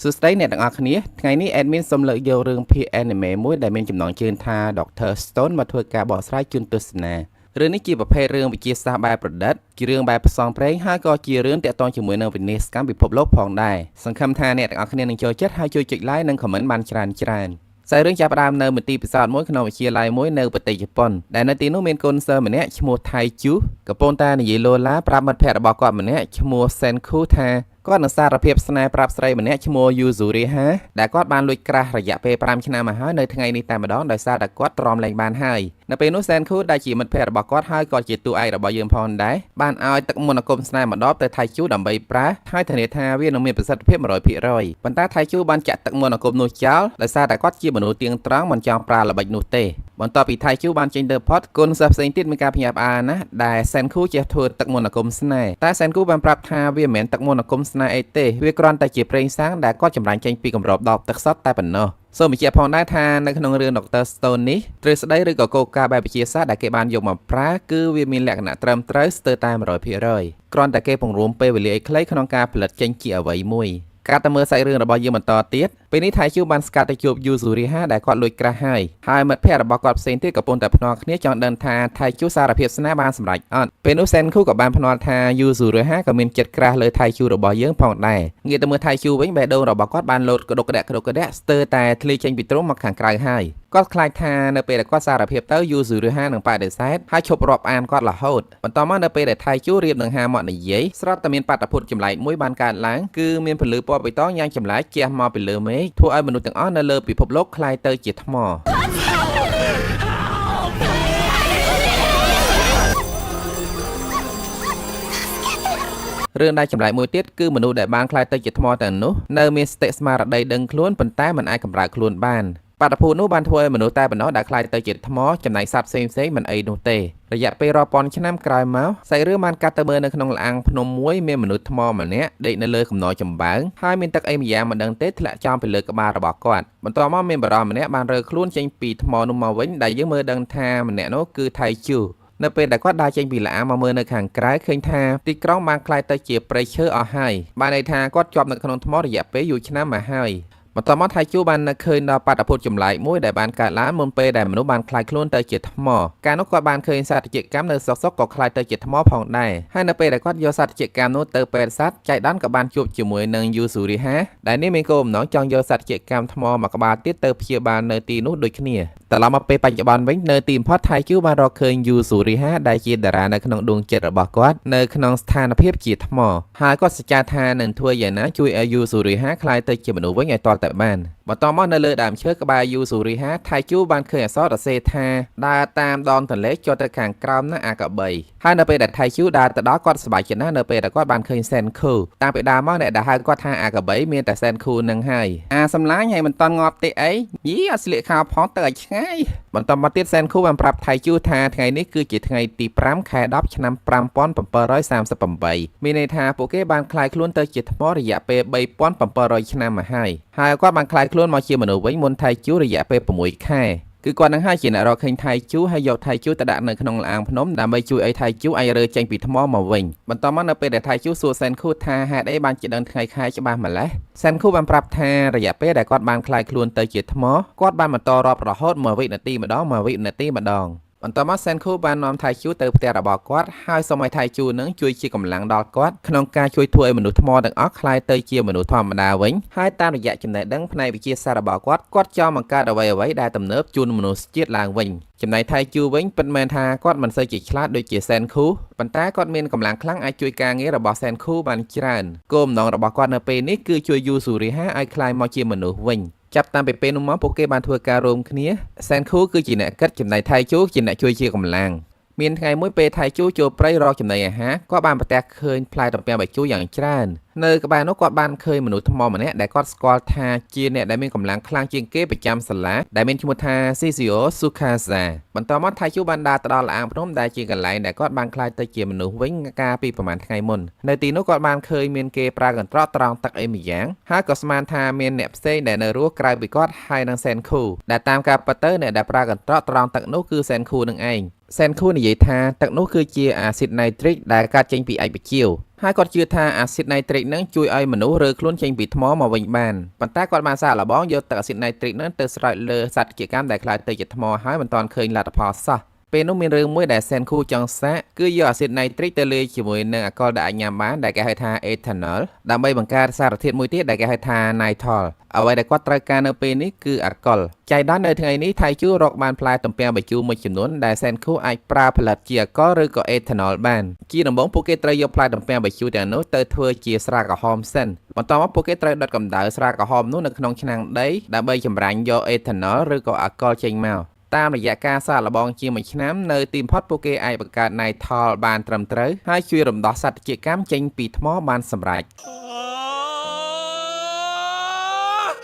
សួស្តីអ្នកទាំងអស់គ្នាថ្ងៃនេះ admin សូមលើកយករឿងភាគ anime មួយដែលមានចំណងជើងថា Dr. Stone មកធ្វើការបកស្រាយជូនទស្សនារឿងនេះជាប្រភេទរឿងវិទ្យាសាស្ត្របែបប្រឌិតជារឿងបែបផ្សងព្រេងហើយក៏ជារឿងតាក់ទងជាមួយនឹងវិនាសកម្មពិភពលោកផងដែរសង្ឃឹមថាអ្នកទាំងអស់គ្នានឹងចូលចិត្តហើយជួយចុច like និង comment បានច្រើនច្រើនខ្សែរឿងចាប់ផ្ដើមនៅមន្ទីរពិសោធន៍មួយក្នុងវិទ្យាល័យមួយនៅប្រទេសជប៉ុនដែលនៅទីនោះមានកូនសិស្សម្នាក់ឈ្មោះថៃជូកំពុងតែនិយាយលោឡាប្រាប់មិត្តភ័ក្តិរបស់គាត់ម្នាក់ឈ្មោះសេនខូថាគាត់នឹងសារភាពស្នេហ៍ប្រាប់ស្រីម្នាក់ឈ្មោះយូស៊ូរីហាដែលគាត់បានលួច crush រយៈពេល5ឆ្នាំមកហើយនៅថ្ងៃនេះតែម្ដងដោយសារតែគាត់ទ្រាំលែងបានហើយនៅពេលនោះសេនខូដែលជាមិត្តភ័ក្តិរបស់គាត់ហើយក៏ជាតួឯករបស់យើងផងដែរបានឲ្យទឹកមន្តអាគមស្នេហ៍ម្ដងទៅថៃជូដើម្បីប្រើហើយធានាថាវានឹងមានប្រសិទ្ធភាព100%ប៉ុន្តែថៃជូបានចាក់ទឹកមន្តអាគមនោះចោលដោយសារតែគាត់ជាមនុស្សទៀងត្រង់មិនចង់ប្រើល្បិចនោះទេបន្ទាប់ពីថៃជូបានចេញទៅផុតគុណសិស្សផ្សេងទៀតមានការភ្ញាក់ផ្អើលណាស់ដែលសេនខូចេះធ្វើទឹកមន្តអាគមស្នេហ៍តែសេនខូបានប្រាប់ថាវាមិនមែនទឹកមន្តអាគមស្នេហ៍អីទេវាគ្រាន់តែជាប្រេងសាំងដែលគាត់ចម្រាញ់ចេញពីគម្របដបទឹកសុទ្ធតែប៉ុណ្ណោះសូមបញ្ជាក់ផងដែរថានៅក្នុងរឿង Dr. Stone នេះទ្រឹស្ដីឬក៏គោលការណ៍បែបវិទ្យាសាស្ត្រដែលគេបានយកមកប្រើគឺវាមានលក្ខណៈត្រឹមត្រូវស្ទើរតែ100%គ្រាន់តែគេពង្រួមពេលវេលាឲ្យខ្លីក្នុងការផលិតចេញជាអ្វីមួយកាត់ទៅមើលសាច់រឿងរបស់យើងបន្តទៀតពេលនេះថៃជូបានស្កាត់ទៅជួបយូស៊ូរីហាដែលគាត់លួច crush ហើយហើយមិត្តភ័ក្តិរបស់គាត់ផ្សេងទៀតកំពុងតែភ្នាល់គ្នាចង់ដឹងថាថៃជូសារភាពស្នេហ៍បានសម្រេចអត់ពេលនោះសេនខូក៏បានភ្នាល់ថាយូស៊ូរីហាក៏មានចិត្ត crush លើថៃជូរបស់យើងផងដែរងាកទៅមើលថៃជូវិញបេះដូងរបស់គាត់បានលោតក្តុកក្តាក់ក្តុកក្តាក់ស្ទើរតែធ្លាយចេញពីទ្រុងមកខាងក្រៅហើយគាត់ខ្លាចថានៅពេលដែលគាត់សារភាពទៅយូស៊ូរីហានឹងបដិសេធហើយឈប់រាប់អានគាត់រហូតបន្តមកនៅពេលដែលថៃជូរៀបនឹងហាមកនិយាយស្រាប់តែមានបាតុភូតចម្លែកមួយបានកើតឡើងគឺមានពន្លឺពណ៌បៃតងយ៉ាងចម្លែកជះមកពីលើមេឃធ្វើឲ្យមនុស្សទាំងអស់នៅលើពិភពលោកក្លាយទៅជាថ្ម What's happening? រឿងដែលចម្លែកមួយទៀតគឺមនុស្សដែលបានក្លាយទៅជាថ្មទាំងនោះនៅមានសតិស្មារតីដឹងខ្លួនប៉ុន្តែមិនអាចកម្រើកខ្លួនបានបាតុភូតនោះបានធ្វើឲ្យមនុស្សតែប៉ុណ្ណោះដែលក្លាយទៅជាថ្មចំណែកសត្វផ្សេងៗមិនអីនោះទេរយៈពេលរាប់ពាន់ឆ្នាំក្រោយមកសាច់រឿងបានកាត់ទៅមើលនៅក្នុងល្អាងភ្នំមួយមានមនុស្សថ្មម្នាក់ដេកនៅលើកំណចំបើងហើយមានទឹកអីម្យ៉ាងមិនដឹងទេធ្លាក់ចំពីលើក្បាលរបស់គាត់បន្ទាប់មកមានបុរសម្នាក់បានរើខ្លួនចេញពីថ្មនោះមកវិញដែលយើងមើលដឹងថាម្នាក់នោះគឺថៃជូនៅពេលដែលគាត់ដើរចេញពីល្អាងមកមើលនៅខាងក្រៅឃើញថាទីក្រុងបានក្លាយទៅជាព្រៃឈើអស់ហើយបានន័យថាគាត់ជាប់នៅក្នុងថ្មរយៈពេលយូរឆ្នាំមកហើយបន្ទាប់មកថៃជូបាននឹកឃើញដល់បាតុភូតចម្លែកមួយដែលបានកើតឡើងមុនពេលដែលមនុស្សបានក្លាយខ្លួនទៅជាថ្មកាលនោះគាត់បានឃើញសត្វជាកម្មនៅសុកសុកក៏ក្លាយទៅជាថ្មផងដែរហើយនៅពេលដែលគាត់យកសត្វជាកម្មនោះទៅពេទ្យសត្វចៃដន្យក៏បានជួបជាមួយនឹងយូស៊ូរីហាដែលនេះមានគោលបំណងចង់យកសត្វជាកម្មថ្មមួយក្បាលទៀតទៅព្យាបាលនៅទីនោះដូចគ្នាត្រឡប់មកពេលបច្ចុប្បន្នវិញនៅទីបំផុតថៃជូបានរកឃើញយូស៊ូរីហាដែលជាតារានៅក្នុងដួងចិត្តរបស់គាត់នៅក្នុងស្ថានភាពជាថ្មហើយគាត់សច្ចាថានឹងធ្វើយ៉ាងណាជួយឲ្យយូស៊ូរីហាក្លាយទៅជាមនុស្សវិញឲ្យទាល់តែបានបន្តមកនៅលើដើមឈើក្បែរយូស៊ូរីហាថៃជូបានឃើញអក្សរសរសេរថាដើរតាមដងទន្លេចុះទៅខាងក្រោមណាអាកបីហើយនៅពេលដែលថៃជូដើរទៅដល់គាត់សប្បាយចិត្តណាស់នៅពេលដែលគាត់បានឃើញសេនខូតាំងពីដើមមកអ្នកដែលហៅគាត់ថាអាកបីមានតែសេនខូនឹងហើយអាសំឡាញ់ហើយមិនតន់ងាប់ទេអីយីអត់ស្លៀកខោផងទៅឲ្យឆ្ងាយបន្តមកទៀតសេនខូបានប្រាប់ថៃជូថាថ្ងៃនេះគឺជាថ្ងៃទី5ខែ10ឆ្នាំ5738មានន័យថាពួកគេបានក្លាយខ្លួនទៅជាថ្មរយៈពេល3700ឆ្នាំមកហើយហើយគាត់បានក្លាយខ្លួនមកជាមនុស្សវិញមុនថៃជូរយៈពេល6ខែគឺគាត់នឹងហើយជាអ្នករកឃើញថៃជូហើយយកថៃជូទៅដាក់នៅក្នុងល្អាងភ្នំដើម្បីជួយឲ្យថៃជូអាចរើចេញពីថ្មមកវិញបន្តមកនៅពេលដែលថៃជូសួរសេនខូថាហេតុអីបានជាដឹងថ្ងៃខែច្បាស់ម្ល៉េះសេនខូបានប្រាប់ថារយៈពេលដែលគាត់បានក្លាយខ្លួនទៅជាថ្មគាត់បានបន្តរាប់រហូត1វិនាទីម្ដង1វិនាទីម្ដងបន្ទាប់មកសេនខូបាននាំថៃជូទៅផ្ទះរបស់គាត់ហើយសូមឲ្យថៃជូនឹងជួយជាកម្លាំងដល់គាត់ក្នុងការជួយធ្វើឲ្យមនុស្សថ្មទាំងអស់ក្លាយទៅជាមនុស្សធម្មតាវិញហើយតាមរយៈចំណេះដឹងផ្នែកវិទ្យាសាស្ត្ររបស់គាត់គាត់ចង់បង្កើតអ្វីៗដែលទំនើបជូនមនុស្សជាតិឡើងវិញចំណែកថៃជូវិញពិតមែនថាគាត់មិនសូវជាឆ្លាតដូចជាសេនខូប៉ុន្តែគាត់មានកម្លាំងខ្លាំងអាចជួយការងាររបស់សេនខូបានច្រើនគោលបំណងរបស់គាត់នៅពេលនេះគឺជួយយូស៊ូរីហាឲ្យក្លាយមកជាមនុស្សវិញចាប់តាំងពីពេលនោះមកពួកគេបានធ្វើការរួមគ្នាសេនខូគឺជាអ្នកគិតចំណែកថៃជូជាអ្នកជួយជាកម្លាំងមានថ្ងៃមួយពេលថៃជូចូលព្រៃរកចំណីអាហារគាត់បានប្រទះឃើញផ្លែទំពាំងបាយជូរយ៉ាងច្រើននៅក្បែរនោះគាត់បានឃើញមនុស្សថ្មម្នាក់ដែលគាត់ស្គាល់ថាជាអ្នកដែលមានកម្លាំងខ្លាំងជាងគេប្រចាំសាលាដែលមានឈ្មោះថា Shishio Tsukasa បន្តមកថៃជូបានដើរទៅដល់ល្អាងភ្នំដែលជាកន្លែងដែលគាត់បានក្លាយទៅជាមនុស្សវិញកាលពីប្រហែលថ្ងៃមុននៅទីនោះគាត់បានឃើញមានគេប្រើកន្ត្រកត្រង់ទឹកអីម្យ៉ាងហើយក៏ស្មានថាមានអ្នកផ្សេងដែលនៅរស់ក្រៅពីគាត់ហើយនឹងសេនខូដែលតាមការពិតទៅអ្នកដែលប្រើកន្ត្រកត្រង់ទឹកនោះគឺសេនខូនឹងឯង សែនខូនិយាយថាទឹកនោះគឺជាអាស៊ីតណៃត្រិកដែលកើតចេញពីអាចម៍បញ្ជាវហើយគាត់ជឿថាអាស៊ីតណៃត្រិកនឹងជួយឲ្យមនុស្សរើខ្លួនចេញពីថ្មមកវិញបានប៉ុន្តែគាត់បានសាកល្បងយកទឹកអាស៊ីតណៃត្រិកនឹងទៅស្រោចលើសត្វជាកម្មដែលក្លាយទៅជាថ្មហើយមិនទាន់ឃើញលទ្ធផលសោះពេលនោះមានរឿងមួយដែលសែនខូចង់សាកគឺយកអាស៊ីតណៃត្រិកទៅលាយជាមួយនឹងអាល់កុលដែលអាចញ៉ាំបានដែលគេហៅថាអេថាណុលដើម្បីបង្កើតសារធាតុមួយទៀតដែលគេហៅថាណៃថលអ្វីដែលគាត់ត្រូវការនៅពេលនេះគឺអាល់កុលចៃដន្យនៅថ្ងៃនេះថៃជូរកបានផ្លែទំពាំងបាយជូរមួយចំនួនដែលសែនខូអាចប្រើផលិតជាអាល់កុលឬក៏អេថាណុលបានជាដំបូងពួកគេត្រូវយកផ្លែទំពាំងបាយជូរទាំងនោះទៅធ្វើជាស្រាក្រហមសិនបន្ទាប់មកពួកគេត្រូវដុតកម្ដៅស្រាក្រហមនោះនៅក្នុងឆ្នាំងដីដើម្បីចម្រាញ់យកអេថាណុលឬក៏អាល់កុលចេញមកតាមរយៈការសាកល្បងជាមួយឆ្នាំនៅទីបំផុតពួកគេអាចបង្កើតណៃថលបានត្រឹមត្រូវហើយជួយរំដោះសត្វជាកម្មចេញពីថ្មបានសម្រេច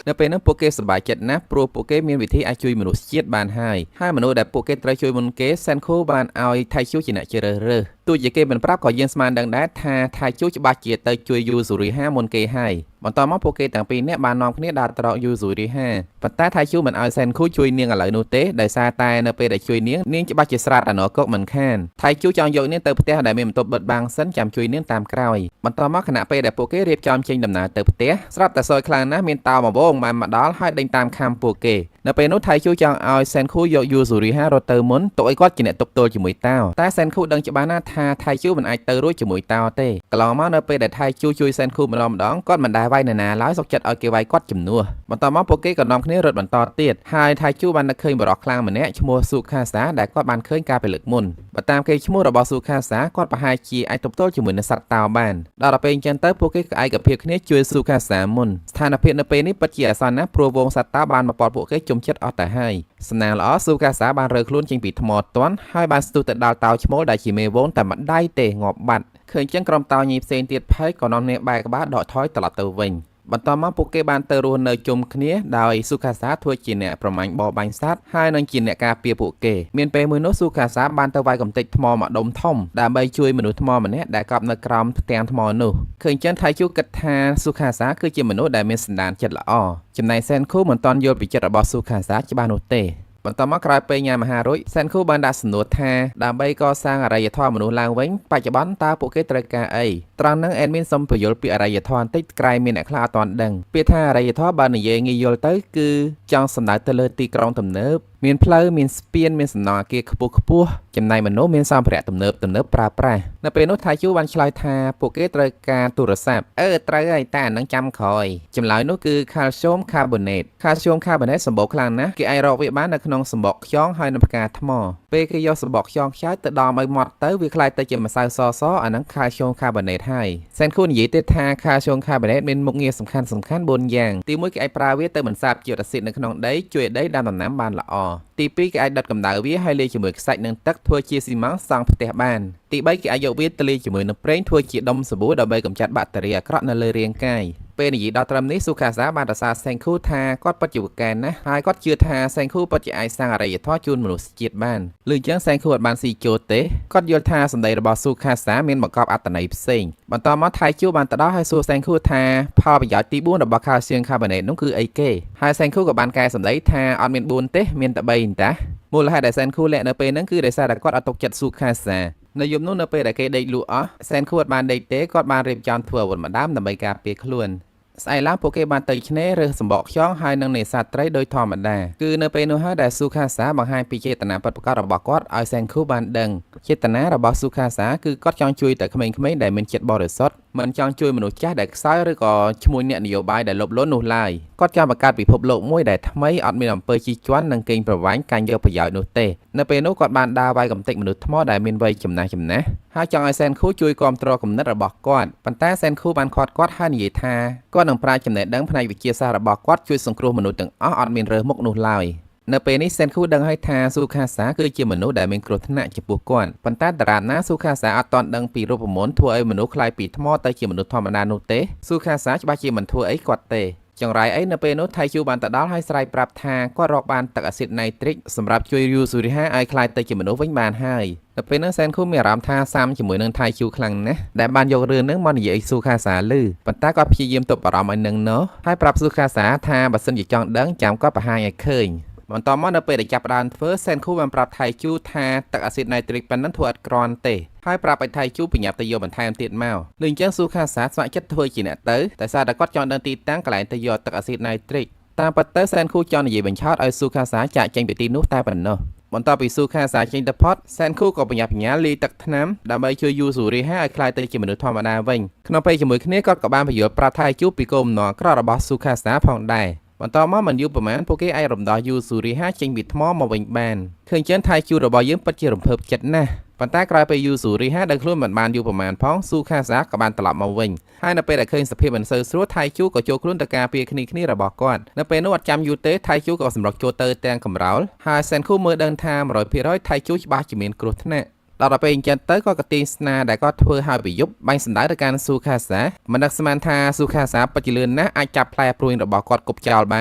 នៅពេលនោះពួកគេសប្បាយចិត្តណាស់ព្រោះពួកគេមានវិធីអាចជួយមនុស្សជាតិបានហើយហើយមនុស្សដែលពួកគេត្រូវជួយមុនគេសែនខូបានឲ្យថៃជូជាអ្នកជ្រើសរើសទោះជាគេមិនប្រាប់ក៏យើងស្មានដឹងដែរថាថៃជូច្បាស់ជាទៅជួយយូស៊ូរីហាមុនគេហើយបន្ទាប់មកពួកគេទាំងពីរនាក់បាននាំគ្នាដើរត្រកយូស៊ូរីហាប៉ុន្តែថៃជូមិនឲ្យសែនខូជួយនាងឥឡូវនោះទេដោយសារតែនៅពេលដែលជួយនាងនាងច្បាស់ជាស្រាតអាណកុកមិនខានថៃជូចង់យកនាងទៅផ្ទះដែលមានបន្ទប់បិទបាំងសិនចាំជួយនាងតាមក្រោយបន្ទាប់មកខណៈពេលដែលពួកគេរៀបចំចេញដំណើរទៅផ្ទះស្រាប់តែសយខ្លាំងណាស់មានតោមួយហ្វូងបានមកដល់ហើយដេញតាមខាំពួកគេនៅពេលនោះថៃជូចង់ឲ្យសែនខូយកយូស៊ូរីហារត់ទៅមុនទុកឲ្យគាត់ជាអ្នកទប់ទល់ជាមួយតោតែសែនខូដឹងច្បាស់ណាស់ថាថៃជូមិនអាចទៅរួចជាមួយតោទេកន្លងមកនៅពេលដែលថៃជូជួយសែនខូម្ដងម្ដងគាត់មិនដែលវាយនរណាឡើយសុខចិត្តឲ្យគេវាយគាត់ជំនួសបន្ទាប់មកពួកគេក៏នាំគ្នារត់បន្តទៀតហើយថៃជូបាននឹកឃើញបុរសខ្លាំងម្នាក់ឈ្មោះស៊ូខាសាដែលគាត់បានឃើញកាលពីលើកមុនបើតាមគេឈ្មោះរបស់ស៊ូខាសាគាត់ប្រហែលជាអាចទប់ទល់ជាមួយនឹងសត្វតោបានដល់ដល់ពេលអញ្ចឹងទៅពួកគេក៏ឯកភាពគ្នាជួយស៊ូខាសាមុនស្ថានភាពនៅពេលនេះពិតជាអាសន្នណាស់ព្រោះវងសត្វតោបានមកព័ទ្ធពួកគេជុំចិត្តអស់ទៅហើយសំណាងល្អស៊ូកាសាបានរើខ្លួនចេញពីថ្មទាន់ហើយបានស្ទុះទៅដល់តោឈ្មោលដែលជាមេវងតែម្ដាយទេងាប់បាត់ឃើញចឹងក្រុមតោញីផ្សេងទៀតភ័យក៏នាំគ្នាបែរក្បាលដកថយត្រឡប់ទៅវិញបន្ទាប់មកពួកគេបានទៅរស់នៅជុំគ្នាដោយស៊ូខាសាធ្វើជាអ្នកប្រមាញ់បរបាញ់សត្វហើយនឹងជាអ្នកការពារពួកគេមានពេលមួយនោះស៊ូខាសាបានទៅវាយកំទេចថ្មមួយដុំធំដើម្បីជួយមនុស្សថ្មម្នាក់ដែលកប់នៅក្រោមផ្ទាំងថ្មនោះឃើញចឹងថៃជូគិតថាស៊ូខាសាគឺជាមនុស្សដែលមានសន្តានចិត្តល្អចំណែកសែនខូមិនទាន់យល់ពីចិត្តរបស់ស៊ូខាសាច្បាស់នោះទេបន្ទាប់មកក្រោយពេលញ៉ាំអាហាររួចសែនខូបានដាក់សំណួរថាដើម្បីកសាងអរិយធម៌មនុស្សឡើងវិញបច្ចុប្បន្នតើពួកគេត្រូវការអីត្រង់ហ្នឹង admin សូមពន្យល់ពីអរិយធម៌បន្តិចក្រែងមានអ្នកខ្លះអត់ទាន់ដឹងពាក្យថាអរិយធម៌បើនិយាយងាយយល់ទៅគឺចង់សំដៅទៅលើទីក្រុងទំនើបមានផ្លូវមានស្ពានមានសំណង់អគារខ្ពស់ខ្ពស់ចំណែកមនុស្សមានសម្ភារៈទំនើបទំនើបប្រើប្រាស់នៅពេលនោះថៃជូបានឆ្លើយថាពួកគេត្រូវការទូរស័ព្ទអឺត្រូវហើយតែអានឹងចាំក្រោយចម្លើយនោះគឺកាល់ស្យូមកាបូណេតកាល់ស្យូមកាបូណេតសម្បូរខ្លាំងណាស់គេអាចរកវាបាននៅក្នុងសម្បកខ្យងហើយនិងផ្កាថ្មពេលគេយកសម្បកខ្យងខ្ចៅទៅដំឲ្យម៉ត់ទៅវាក្លាយទៅជាម្សៅសសអាហ្នឹងកាល់ស្យូមកាបូណេតហើយសែនខូនិយាយទៀតថាកាល់ស្យូមកាបូណេតមានមុខងារសំខាន់សំខាន់4យ៉ាងទី1គេអាចប្រើវាទៅបន្សាបជាតិអាស៊ីតនៅក្នុងដីជួយឲ្យដីដាំដំណាំបានល្អទី2គេអាចដុតកម្ដៅវាហើយលាយជាមួយខ្សាច់និងទឹកធ្វើជាស៊ីម៉ងត៍សង់ផ្ទះបានទី3គេអាចយកវាទៅលាយជាមួយនឹងប្រេងធ្វើជាដុំសាប៊ូដើម្បីកម្ចាត់បាក់តេរីអាក្រក់នៅលើរាងកាយពេលនិយាយដល់ត្រឹមនេះស៊ូខាសាបានសរសើរសេងខូថាគាត់ពិតជាពូកែណាស់ហើយគាត់ជឿថាសេងខូពិតជាអាចសាងអរិយធម៌ជូនមនុស្សជាតិបានឬចឹងសេងខូអត់បានស៊ីចូលទេគាត់យល់ថាសម្ដីរបស់ស៊ូខាសាមានបង្កប់អត្ថន័យផ្សេងបន្តមកថៃជូបានទៅដល់ហើយសួរសេងខូថាផលប្រយោជន៍ទី4របស់កាល់ស្យូមកាបូណេតនោះគឺអីគេហើយសេងខូក៏បានកែសម្ដីថាអត់មាន4ទេមានតែ3តាមូលហេតុដែលសែនខូលាក់នៅពេលហ្នឹងគឺដោយសារតែគាត់អត់ទុកចិត្តស៊ូខាសានៅយប់នោះនៅពេលដែលគេដេកលក់អស់សែនខូអត់បានដេកទេគាត់បានរៀបចំធ្វើអាវុធម្ដាមដើម្បីការពារខ្លួនស្អែកឡើងពួកគេបានទៅឆ្នេររើសសម្បកខ្យងហើយនឹងនេសាទត្រីដោយធម្មតាគឺនៅពេលនោះហើយដែលស៊ូខាសាបង្ហាញពីចេតនាពិតប្រាកដរបស់គាត់ឲ្យសែនខូបានដឹងចេតនារបស់ស៊ូខាសាគឺគាត់ចង់ជួយតែក្មេងៗដែលមានចិត្តបរិសុទ្ធមិនចង់ជួយមនុស្សចាស់ដែលខ្សោយឬក៏ឈ្មោះអ្នកនយោបាយដែលលោភលន់នោះឡើយគាត់ចង់បង្កើតពិភពលោកមួយដែលថ្មីអត់មានអំពើជិះជាន់និងកេងប្រវ័ញ្ចកាញ់យកប្រយោជន៍នោះទេនៅពេលនោះគាត់បានដើរវាយកំទេចមនុស្សថ្មដែលមានវ័យចំណាស់ចំណាស់ហើយចង់ឲ្យសែនខូជួយគាំទ្រគំនិតរបស់គាត់ប៉ុន្តែសែនខូបានខាត់គាត់ហើយនិយាយថាគាត់នឹងប្រើចំណេះដឹងផ្នែកវិទ្យាសាស្ត្ររបស់គាត់ជួយសង្គ្រោះមនុស្សទាំងអស់អត់មានរើសមុខនោះឡើយនៅពេលនេះសែនខូដឹងហើយថាស៊ូខាសាគឺជាមនុស្សដែលមានគ្រោះថ្នាក់ចំពោះគាត់ប៉ុន្តែតារាបណាស៊ូខាសាអត់ទាន់ដឹងពីរូបមន្តធ្វើឲ្យមនុស្សក្លាយពីថ្មទៅជាមនុស្សធម្មតានោះទេស៊ូខាសាច្បាស់ជាមិនធ្វើអីគាត់ទេចង្រៃអីនៅពេលនោះថៃជូបានទៅដល់ហើយស្រែកប្រាប់ថាគាត់រកបានទឹកអាស៊ីតណៃត្រិកសម្រាប់ជួយយូស៊ូរីហាឲ្យក្លាយទៅជាមនុស្សវិញបានហើយនៅពេលនោះសែនខូមានអារម្មណ៍ថាសាំជាមួយនឹងថៃជូខ្លាំងណាស់ដែលបានយករឿងហ្នឹងមកនិយាយឲ្យស៊ូខាសាលឺប៉ុន្តែគាត់ព្យាយាមទប់អារម្មណ៍ឲ្យនឹងណោះហើយប្រាប់ស៊ូខាសាថាបើសិនជាចង់ដឹងចាំគាត់បង្ហាញឲ្យឃើញ បន្តមកនៅពេលដែលចាប់ផ្ដើមធ្វើសែនខូបានប្រាប់ថៃជូថាទឹកអាស៊ីតណៃត្រិកប៉ុណ្ណឹងធ្វើអត់គ្រាន់ទេហើយប្រាប់ឲ្យថៃជូប្រញាប់ទៅយកបន្ថែមទៀតមកលឺអញ្ចឹងស៊ូខាសាស្ម័គ្រចិត្តធ្វើជាអ្នកទៅតែសារតែគាត់ចង់ដឹងទីតាំងកន្លែងទៅយកទឹកអាស៊ីតណៃត្រិកតាមពិតទៅសែនខូចង់និយាយបញ្ឆោតឲ្យស៊ូខាសាចាកចេញពីទីនោះតែប៉ុណ្ណោះបន្ទាប់ពីស៊ូខាសាចេញទៅផុតសែនខូក៏ប្រញាប់ប្រញាល់លាយទឹកថ្នាំដើម្បីជួយយូស៊ូរីហាឲ្យក្លាយទៅជាមនុស្សធម្មតាវិញក្នុងពេលជាមួយគ្នាគាត់ក៏បានពន្យល់ប្រាប់ថៃជូពីគោលបំណងអាក្រក់របស់ស៊ូខាសាផងដែរបន្ទាប់មកមិនយូរប្រហែលពួកគេអាចរំដោះយូស៊ូរីហាចេញពីថ្មមកវិញបានឃើញចឹងថៃជូរបស់យើងពិតជារំភើបចិត្តណាស់ប៉ុន្តែក្រោយពេលយូស៊ូរីហាដឹងខ្លួនមិនបានយូរប្រហែលផងស៊ូខាសាក៏បានត្រឡប់មកវិញហើយនៅពេលដែលឃើញសភាពមិនសូវស្រួលថៃជូក៏ចូលខ្លួនទៅការពារគ្នាគ្នារបស់គាត់នៅពេលនោះអត់ចាំយូរទេថៃជូក៏សម្រុកចូលទៅទាំងកម្រោលហើយសែនខូមើលដឹងថា100%ថៃជូច្បាស់ជាមានគ្រោះថ្នាក់ដល់ដល់ពេលអញ្ចឹងទៅក៏កទាញស្នាដែលគាត់ធ្វើឲ្យប្រយុទ្ធបាញ់សម្ដៅទៅកាន់ស៊ូខាសាមិននឹកស្មានថាស៊ូខាសាពិតជាលឿនណាស់អាចចាប់ផ្លែព្រួយរបស់គាត់គប់ចោលប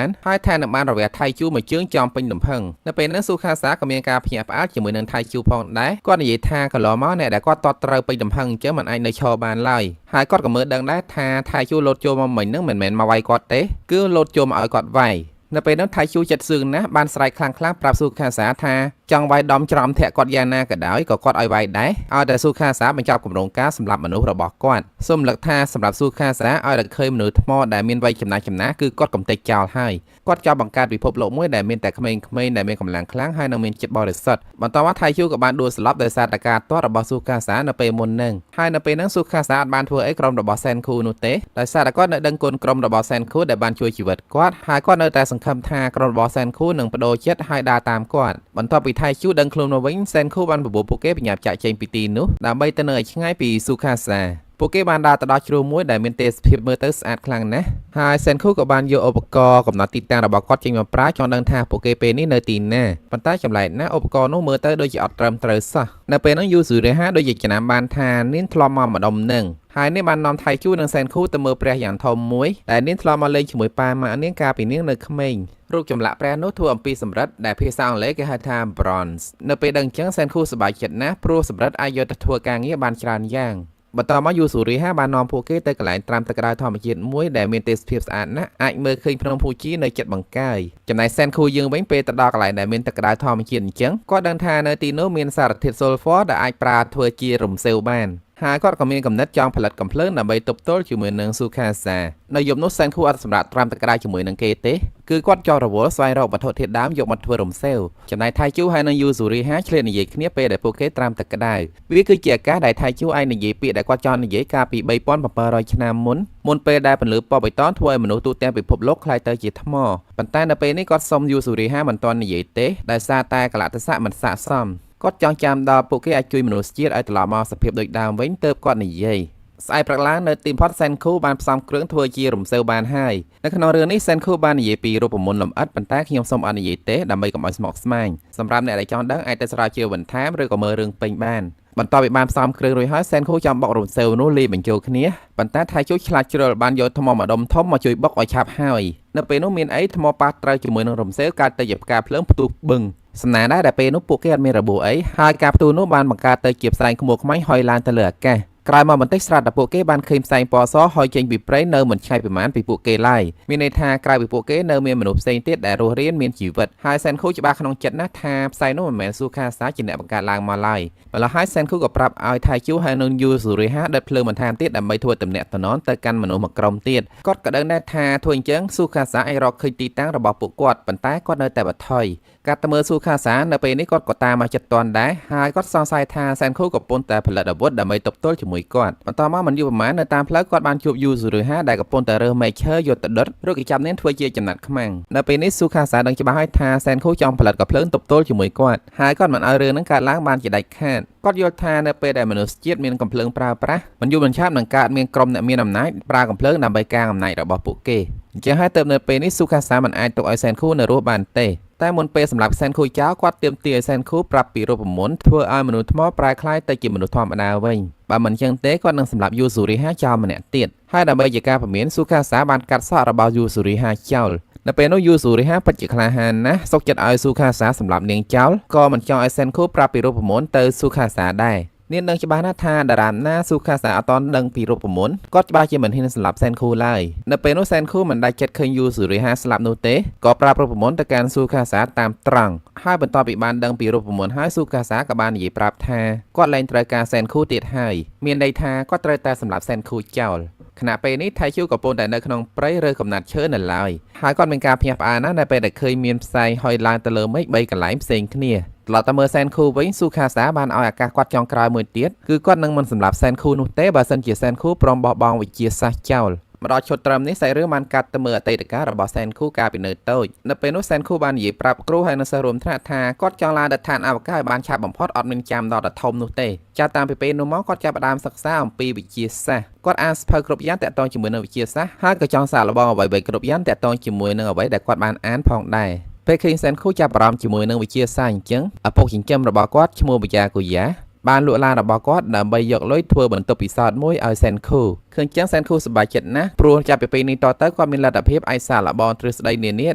ានហើយថែមនឹងបានរវះថៃជូមួយជើងចំពេញលំហឹងនៅពេលហ្នឹងស៊ូខាសាក៏មានការភ្ញាក់ផ្អើលជាមួយនឹងថៃជូផងដែរគាត់និយាយថាកន្លងមកអ្នកដែលគាត់ទាត់ត្រូវពេញលំហឹងអញ្ចឹងមិនអាចនៅឈរបានឡើយហើយគាត់ក៏មើលដឹងដែរថាថៃជូលោតចូលមកមិញហ្នឹងមិនមែនមកវាយគាត់ទេគឺលោតចូលមកឲ្យគាត់វាយនៅពេលនោះថៃជូចិត្តសឿងណាស់បានស្រែកខ្លាំងៗប្រាប់ស៊ូខាសាថាចង់វាយដំច្រំធាក់គាត់យ៉ាងណាក៏ដោយក៏គាត់ឲ្យវាយដែរឲ្យតែស៊ូខាសាបញ្ចប់គម្រោងការសម្រាប់មនុស្សរបស់គាត់សូមរំលឹកថាសម្រាប់ស៊ូខាសាឲ្យតែឃើញមនុស្សថ្មដែលមានវ័យចំណាស់ចំណាស់គឺគាត់កំទេចចោលហើយគាត់ចង់បង្កើតពិភពលោកមួយដែលមានតែក្មេងៗដែលមានកម្លាំងខ្លាំងហើយនិងមានចិត្តបរិសុទ្ធបន្តមកថៃជូក៏បានដួលស្លាប់ដោយសារតែការទាត់របស់ស៊ូខាសានៅពេលមុននឹងហើយនៅពេលហ្នឹងស៊ូខាសាអត់បានធ្វើអីក្រុមរបស់សែនខូនោះទេដោយសារតែគាត់នៅដឹងគុណក្រុមរបស់សែនខូដែលបានជួយជីវិតគាត់ហើយគាត់នៅតែសង្ឃឹមថាក្រុមរបស់សែនខូនឹងបដូរចិត្តហើយដើរតាមគាត់បន្ទាប់ពីថៃជូដឹងខ្លួនមកវិញសែនខូបានបបួលពួកគេប្រញាប់ចាក់ចេញពីទីនោះដើម្បីទៅនៅឲ្យឆ្ងាយពីស៊ូខាសាពួកគេបានដើរទៅដល់ជ្រោះមួយដែលមានទេសភាពមើលទៅស្អាតខ្លាំងណាស់ហើយសែនខូក៏បានយកឧបករណ៍កំណត់ទីតាំងរបស់គាត់ចេញមកប្រើចង់ដឹងថាពួកគេពេលនេះនៅទីណាប៉ុន្តែចម្លែកណាស់ឧបករណ៍នោះមើលទៅដូចជាអត់ត្រឹមត្រូវសោះនៅពេលហ្នឹងយូស៊ូរ៉េហាដូចជាចំណាំបានថានាងធ្លាប់មកម្ដុំនឹងហើយនេះបាននាំថៃជូនិងសែនខូទៅមើលព្រះយ៉ាងធំមួយដែលនាងធ្លាប់មកលេងជាមួយប៉ាម៉ាក់នាងកាលពីនាងនៅក្មេងរូបចម្លាក់ព្រះនោះធ្វើអំពីសំរឹទ្ធដែលភាសាអង់គ្លេសគេហៅថា bronze នៅពេលដឹងអញ្ចឹងសែនខូសប្បាយចិត្តណាស់ព្រោះសំរឹទ្ធអាចយកទៅធ្វើការងារបានច្រើនយ៉ាងបន្តមកយូស៊ូរីហាបាននាំពួកគេទៅកន្លែងត្រាំទឹកក្តៅធម្មជាតិមួយដែលមានទេសភាពស្អាតណាស់អាចមើលឃើញភ្នំភូជីនៅជិតបង្កើយចំណែកសែនខូយើងវិញពេលទៅដល់កន្លែងដែលមានទឹកក្តៅធម្មជាតិអញ្ចឹងគាត់ដឹងថានៅទីនោះមានសារធាតុស៊ុលហ្វ័រដែលអាចប្រើធ្វើជារំសេវបានហើយគាត់ក៏មានកំណត់ចង់ផលិតកំភ្លើងដើម្បីទប់ទល់ជាមួយនឹងស៊ូខាសានៅយប់នោះសែនខូអត់សម្រាប់ត្រាំទឹកក្តៅជាមួយនឹងគេទេគឺគាត់ចង់រវល់ស្វែងរកវត្ថុធាតុដើមយកមកធ្វើរំសេវចំណែកថៃជូហើយនិងយូស៊ូរីហាឆ្លៀតនិយាយគ្នាពេលដែលពួកគេត្រាំទឹកក្តៅវាគឺជាឱកាសដែលថៃជូអាចនិយាយពាក្យដែលគាត់ចង់និយាយកាលពី3700ឆ្នាំមុនមុនពេលដែលពន្លឺពណ៌បៃតងធ្វើឲ្យមនុស្សទូទាំងពិភពលោកក្លាយទៅជាថ្មប៉ុន្តែនៅពេលនេះគាត់សុំយូស៊ូរីហាមិនទាន់និយាយទេដោយសារតែកលៈទេសៈមិនស័ក្តិសមគាត់ចង់ចាំដល់ពួកគេអាចជួយមនុស្សជាតិឲ្យត្រឡប់មកសភាពដូចដើមវិញទើបគាត់និយាយស្អែកព្រឹកឡើងនៅទីផុតសែនខូបានផ្សំគ្រឿងធ្វើជារំសេវបានហើយនៅក្នុងរឿងនេះសែនខូបាននិយាយពីរូបមន្តលម្អិតប៉ុន្តែខ្ញុំសូមអត់និយាយទេដើម្បីកុំឲ្យស្មុគស្មាញសម្រាប់អ្នកដែលចង់ដឹងអាចទៅស្រាវជ្រាវបន្ថែមឬក៏មើលរឿងពេញបានបន្ទាប់ពីបានផ្សំគ្រឿងរួចហើយសែនខូចាំបុករំសេវនោះលាយបញ្ចូលគ្នាប៉ុន្តែថៃជូឆ្លាតជ្រុលបានយកថ្មម្ដុំធំមកជួយបុកឲ្យឆាប់ហើយនៅពេលនោះមានអីថ្មប៉ះត្រូវជាមួយនឹងរំសេវកើតទៅជាផ្កាភ្លើងផ្ទុះបឹងសំណាងដែរដែលពេលនោះពួកគេអត់មានរបួសអីហើយការផ្ទុះនោះបានបង្កើតទៅជាផ្សែងខ្មួខ្មាញ់ហុយឡើងទៅលើអាកាសក្រោយមកបន្តិចស្រាប់តែពួកគេបានឃើញផ្សែងពណ៌សហុយចេញពីព្រៃនៅមិនឆ្ងាយប៉ុន្មានពីពួកគេឡើយមានន័យថាក្រៅពីពួកគេនៅមានមនុស្សផ្សេងទៀតដែលរស់រានមានជីវិតហើយសែនខូច្បាស់ក្នុងចិត្តណាស់ថាផ្សែងនោះមិនមែនស៊ូខាសាជាអ្នកបង្កើតឡើងមកឡើយម្ល៉េះហើយសែនខូក៏ប្រាប់ឲ្យថៃជូហើយនិងយូស៊ូរីហាដុតភ្លើងបន្ថែមទៀតដើម្បីធ្វើទំនាក់ទំនងទៅកាន់មនុស្សមួយក្រុមទៀតគាត់ក៏ដឹងដែរថាធ្វើអញ្ចឹងស៊ូខាសាអាចរកឃើញទីតាំងរបស់ពួកគាត់ប៉ុន្តែគាត់នៅតែបន្ថយកាត់ទៅមើលស៊ូខាសានៅពេលនេះគាត់ក៏តាមមកចិត្តទាន់ដែរហើយគាត់សង្ស័យថាសែនខូកំពុងតែផលិតអាវុធដើម្បីទប់ទល់ជាមួយគាត់បន្តមកមិនយូរប្រហែលនៅតាមផ្លូវគាត់បានជួបយូស៊ូរីហាដែលកំពុងតែរើសមែកឈើយកទៅដុតឬក៏ចាប់នាងធ្វើជាចំណាត់ខ្មាំងនៅពេលនេះស៊ូខាសាដឹងច្បាស់ហើយថាសែនខូចង់ផលិតកាំភ្លើងទប់ទល់ជាមួយគាត់ហើយគាត់មិនឲ្យរឿងហ្នឹងកើតឡើងបានជាដាច់ខាតគាត់យល់ថានៅពេលដែលមនុស្សជាតិមានកំភ្លើងប្រើប្រាស់មិនយូរមិនឆាប់នឹងកើតមានក្រុមអ្នកមានអំណាចប្រើកំភ្លើងដើម្បីការអំណាចរបស់ពួកគេអញ្ចឹងហើយទៅនៅពេលនេះស៊ូខាសាមិនអាចទុកឲ្យសែនខូនៅរស់បានទេតែមុនពេលសម្រាប់សែនខូចោលគាត់ទាមទារឲ្យសែនខូប្រាប់ពីរូបមន្តធ្វើឲ្យមនុស្សថ្មប្រែក្លាយទៅជាមនុស្សធម្មតាវិញបើមិនចឹងទេគាត់នឹងសម្លាប់យូស៊ូរីហាចោលម្នាក់ទៀតហើយដើម្បីជាការព្រមានស៊ូខាសាបានកាត់សក់របស់យូស៊ូរីហាចោលនៅពេលនោះយូស៊ូរីហាពិតជាក្លាហានណាស់សុកចិត្តឲ្យស៊ូខាសាសម្លាប់នាងចោលក៏មិនចង់ឲ្យសែនខូប្រាប់ពីរូបមន្តទៅស៊ូខាសាដែរ នាងដឹងច្បាស់ណាស់ថាដរាបណាស៊ូខាសាអត់តន់ដឹងពីរូបមន្តគាត់ច្បាស់ជាមិនហ៊ានសម្លាប់សែនខូឡើយនៅពេលនោះសែនខូមិនដែលចិត្តឃើញយូស៊ូរីហាស្លាប់នោះទេក៏ប្រាប់រូបមន្តទៅកាន់ស៊ូខាសាតាមត្រង់ហើយបន្ទាប់ពីបានដឹងពីរូបមន្តហើយស៊ូខាសាក៏បាននិយាយប្រាប់ថាគាត់លែងត្រូវការសែនខូទៀតហើយមានន័យថាគាត់ត្រូវតែសម្លាប់សែនខូចោលខណៈពេលនេះថៃជូកំពុងតែនៅក្នុងព្រៃរើកំណាត់ឈើនៅឡើយហើយគាត់មានការភ្ញាក់ផ្អើលណាស់នៅពេលដែលឃើញមានផ្សែងហុយឡើងទៅលើមេឃ3កន្លែងផ្សេងគ្នាត្រឡប់ទៅមើលសែនខូវិញស៊ូខាសាបានឲ្យឱកាសគាត់ចុងក្រោយមួយទៀតគឺគាត់នឹងមិនសម្លាប់សែនខូនោះទេបើសិនជាសែនខូព្រមបោះបង់វិជាសាស្ត្រចោលមកដល់ឈុតត្រឹមនេះសាច់រឿងបានកាត់ទៅមើលអតីតកាលរបស់សែនខូកាលពីនៅតូចនៅពេលនោះសែនខូបាននិយាយប្រាប់គ្រូហើយនិងសិស្សរួមថ្នាក់ថាគាត់ចង់ឡើងទៅឋានអវកាសឲ្យបានឆាប់បំផុតអត់មានចាំដល់ដល់ធំនោះទេចាប់តាំងពីពេលនោះមកគាត់ចាប់ផ្ដើមសិក្សាអំពីវិទ្យាសាស្ត្រគាត់អានសៀវភៅគ្រប់យ៉ាងទាក់ទងជាមួយនឹងវិទ្យាសាស្ត្រហើយក៏ចង់សាកល្បងអ្វីៗគ្រប់យ៉ាងទាក់ទងជាមួយនឹងអ្វីដែលគាត់បានអានផងដែរពេលឃើញសែនខូចាប់អារម្មណ៍ជាមួយនឹងវិទ្យាសាស្ត្រអញ្ចឹងឪពុកចិញ្ចឹមរបស់គាត់ឈ្មោះបយាកូយ៉ាបានលក់ឡានរបស់គាត់ដើម្បីយកលុយធ្វើបន្ទប់ពិសោធន៍មួយឲ្យសែនខូឃើញចឹងសែនខូសប្បាយចិត្តណាស់ព្រោះចាប់ពីពេលនេះតទៅគាត់មានលទ្ធភាពអាចសាកល្បងទ្រឹស្ដីនានា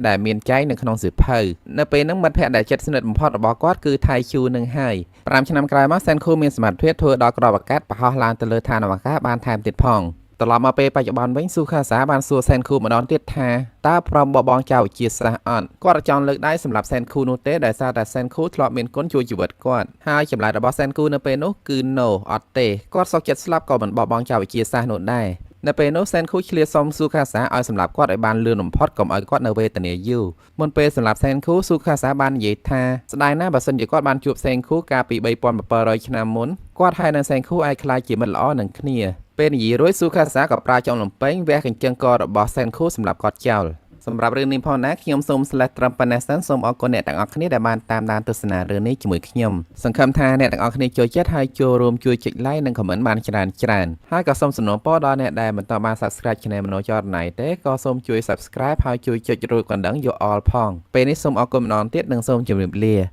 ដែលមានចែងនៅក្នុងសៀវភៅនៅពេលហ្នឹងមិត្តភ័ក្តិដែលជិតស្និទ្ធបំផុតរបស់គាត់គឺថៃជូនឹងហើយ5ឆ្នាំក្រោយមកសែនខូមានសមត្ថភាពធ្វើដល់ក្របអាកាសប្រហោះឡើងទៅលើឋានអវកាសបានថែមទៀតផងត្រឡប់មកពេលបច្ចុប្បន្នវិញស៊ូខាសាបានសួរសែនខូម្ដងទៀតថាតើព្រមបបងចៅវិជាសាស្ត្រអត់គាត់អត់ចង់លើកដៃសម្រាប់សែនខូនោះទេដោយសារតែសែនខូធ្លាប់មានគុណជួយជីវិតគាត់ហើយចម្លើយរបស់សែនខូនៅពេលនោះគឺ no អត់ទេគាត់សុខចិត្តស្លាប់ក៏មិនបោះបង់ចោលវិជាសាស្ត្រនោះដែរនៅពេលនោះសែនខូឆ្លៀតសុំស៊ូខាសាឲ្យសម្លាប់គាត់ឲ្យបានលឿនបំផុតកុំឲ្យគាត់នៅវេទនាយូរមុនពេលសម្លាប់សែនខូស៊ូខាសាបាននិយាយថាស្ដាយណាស់បើសិនជាគាត់បានជួបសែនខូកាលពី3700ឆ្នាំមុនគាត់ហើយនិងសែនខូអាចក្លាយជាមិត្តល្អនឹងគ្នាពេលនិយាយរួចស៊ូខាសាក៏ប្រើចុងលំពេងវះកញ្ចឹងករបស់សែនខូសម្រាប់គាត់ចោលសម្រាប់រឿងនេះផងណាខ្ញុំសូម slash ត្រឹមប៉ុណ្ណេះសិនសូមអរគុណអ្នកទាំងអស់គ្នាដែលបានតាមដានទស្សនារឿងនេះជាមួយខ្ញុំសង្ឃឹមថាអ្នកទាំងអស់គ្នាចូលចិត្តហើយចូលរួមជួយចុច like និង comment បានច្រើនច្រើនហើយក៏សូមសំណូមពរដល់អ្នកដែលមិនទាន់បាន subscribe Channel មនោចរណៃទេក៏សូមជួយ subscribe ហើយជួយចុចរូបកណ្ដឹងយក all ផងពេលនេះសូមអរគុណម្ដងទៀតនិងសូមជម្រាបលា។